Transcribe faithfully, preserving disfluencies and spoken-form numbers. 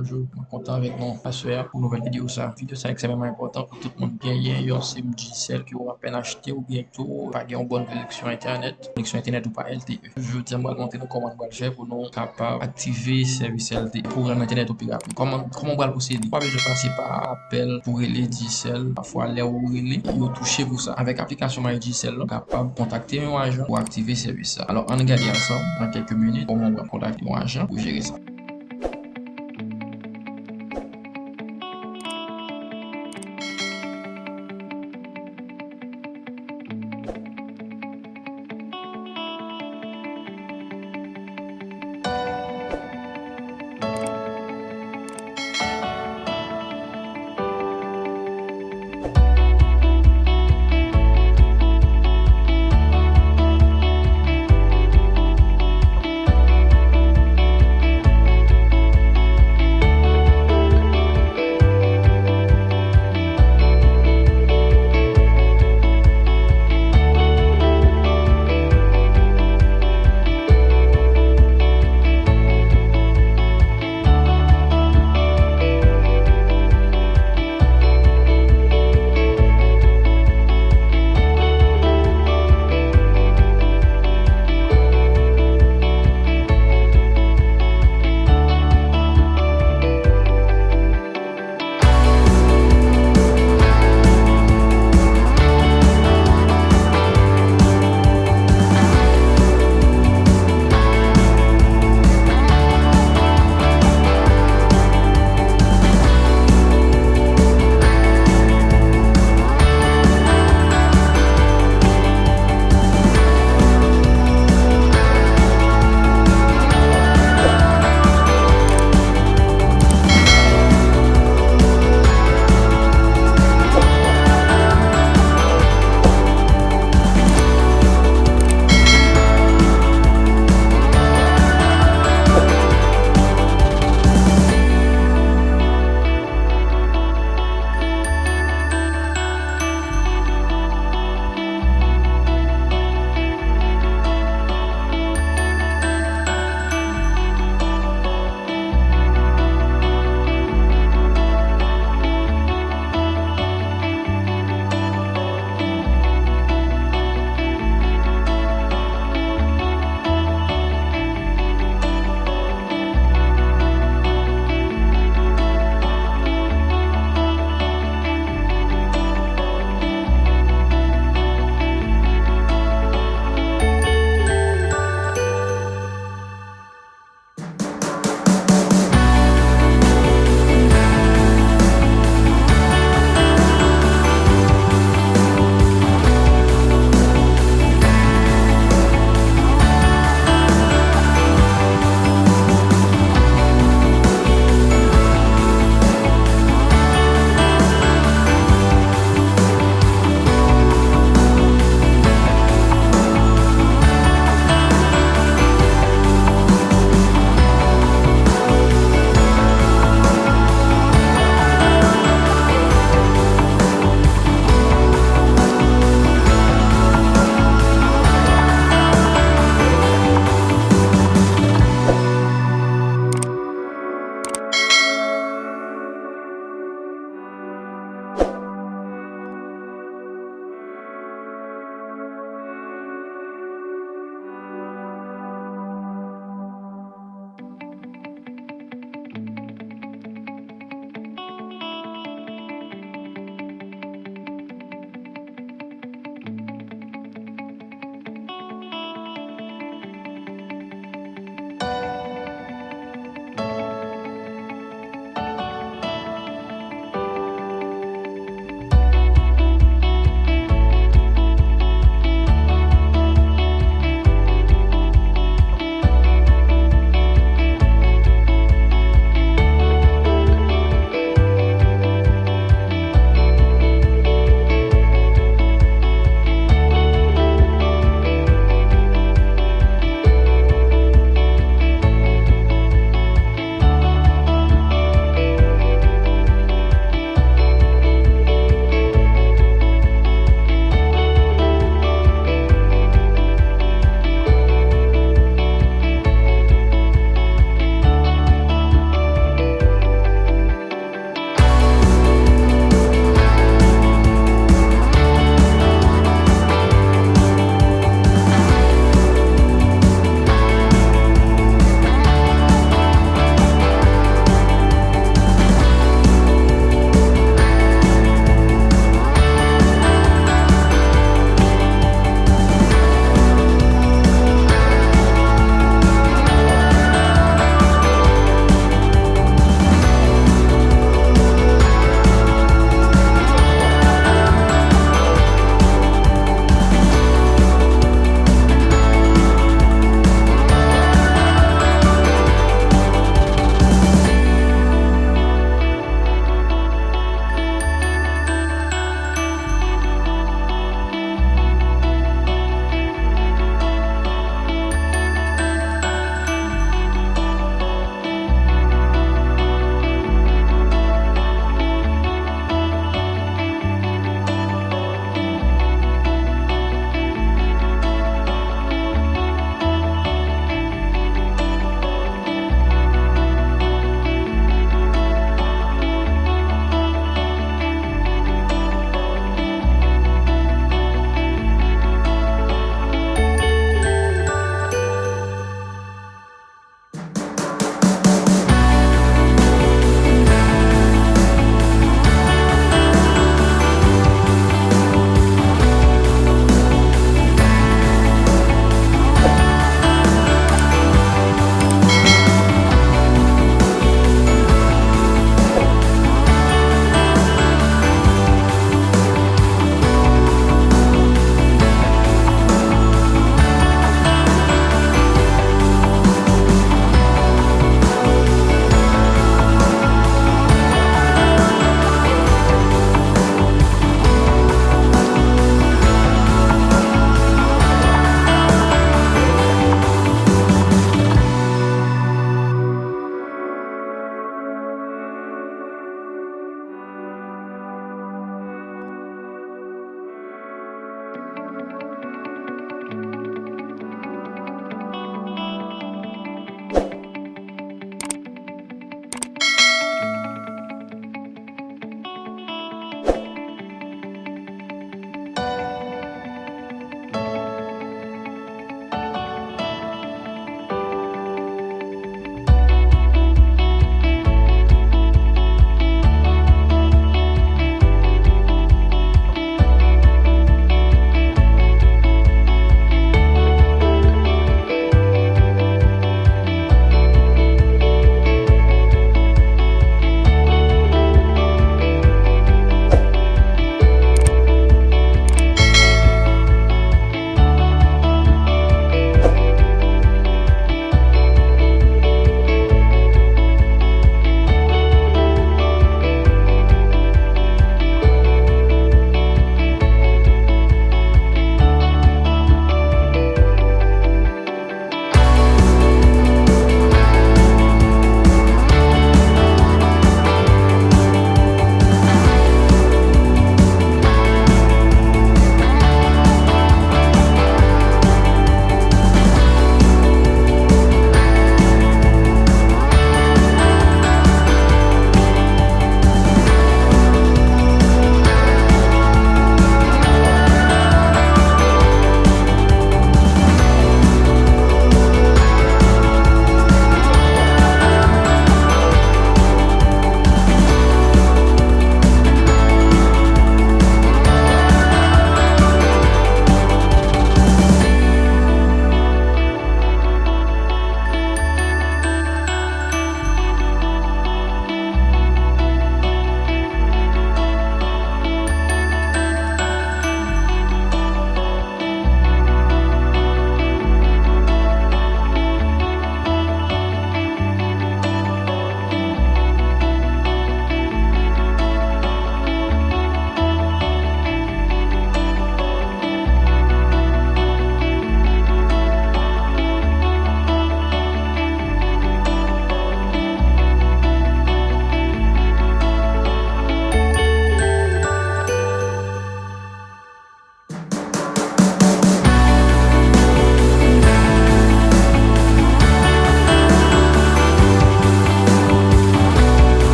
Bonjou, mwen kontan avèk nou aswè a pou nouvèl videyo sa. Videyo sa ekstrèmman enpòtan pou tout moun genyen yon sim Digicel ke w apèn achte oubyen tou pa gen yon bòn koneksyon entènèt. Koneksyon entènèt ou pa L T E. Jodi a, m pral montre nou kòman nou pral fè pou nou kapab aktive sèvis L T E pou rann entènèt ou pi rapid. Kòman, kòman w pral pwosede? Ou pa bezwen pase pa apèl pou rele Digicel. Pafwa, lè ou rele, yo touche pou sa. Avèk aplikasyon My Digicel la, ou kapab kontakte yon ajan pou aktive sèvis sa. Alò, ann gade ansanm nan kèk minit kòman w pral kontakte yon ajan pou jere sa.